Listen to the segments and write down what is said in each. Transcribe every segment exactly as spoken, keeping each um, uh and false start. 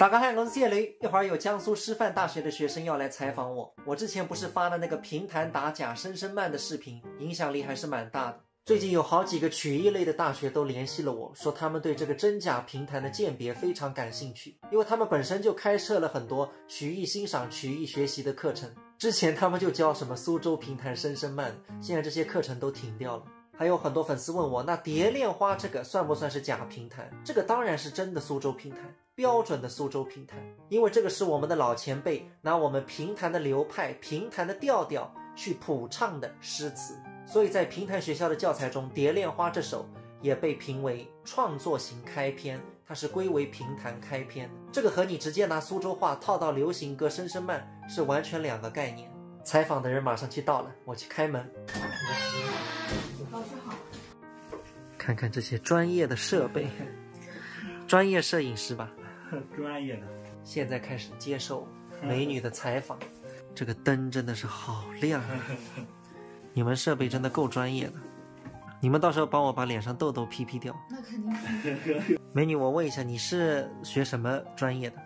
大家好，我是谢雷。一会儿有江苏师范大学的学生要来采访我。我之前不是发了那个评弹打假声声慢的视频，影响力还是蛮大的。最近有好几个曲艺类的大学都联系了我，说他们对这个真假评弹的鉴别非常感兴趣，因为他们本身就开设了很多曲艺欣赏、曲艺学习的课程。之前他们就教什么苏州评弹声声慢，现在这些课程都停掉了。还有很多粉丝问我，那蝶恋花这个算不算是假评弹？这个当然是真的苏州评弹，标准的苏州评弹，因为这个是我们的老前辈拿我们评弹的流派、评弹的调调去谱唱的诗词，所以在评弹学校的教材中，《蝶恋花》这首也被评为创作型开篇，它是归为评弹开篇。这个和你直接拿苏州话套到流行歌声声慢是完全两个概念。采访的人马上就到了，我去开门。老师好。看看这些专业的设备，专业摄影师吧，专业的。现在开始接受美女的采访。这个灯真的是好亮啊！你们设备真的够专业的。你们到时候帮我把脸上痘痘P P掉。那肯定是。美女，我问一下，你是学什么专业的？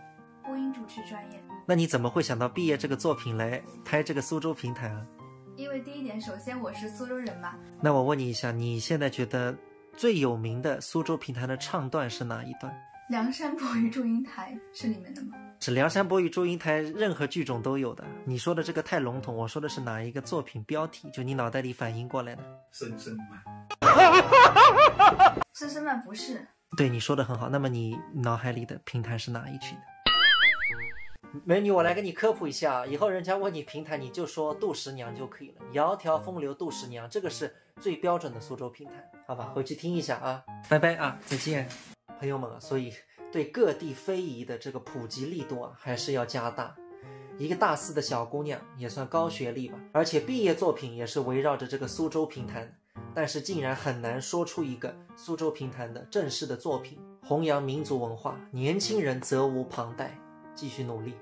播音主持专业。那你怎么会想到毕业这个作品来拍这个苏州评弹啊？因为第一点，首先我是苏州人嘛。那我问你一下，你现在觉得最有名的苏州评弹的唱段是哪一段？梁山伯与祝英台是里面的吗？是梁山伯与祝英台，任何剧种都有的。你说的这个太笼统，我说的是哪一个作品标题？就你脑袋里反应过来的。声声慢。声声慢不是。对，你说的很好。那么你脑海里的评弹是哪一曲呢？美女，我来给你科普一下，以后人家问你评弹，你就说杜十娘就可以了。窈窕风流杜十娘，这个是最标准的苏州评弹，好吧？回去听一下啊，拜拜啊，再见。朋友们啊，所以对各地非遗的这个普及力度啊，还是要加大。一个大四的小姑娘，也算高学历吧，而且毕业作品也是围绕着这个苏州评弹，但是竟然很难说出一个苏州评弹的正式的作品，弘扬民族文化，年轻人责无旁贷，继续努力。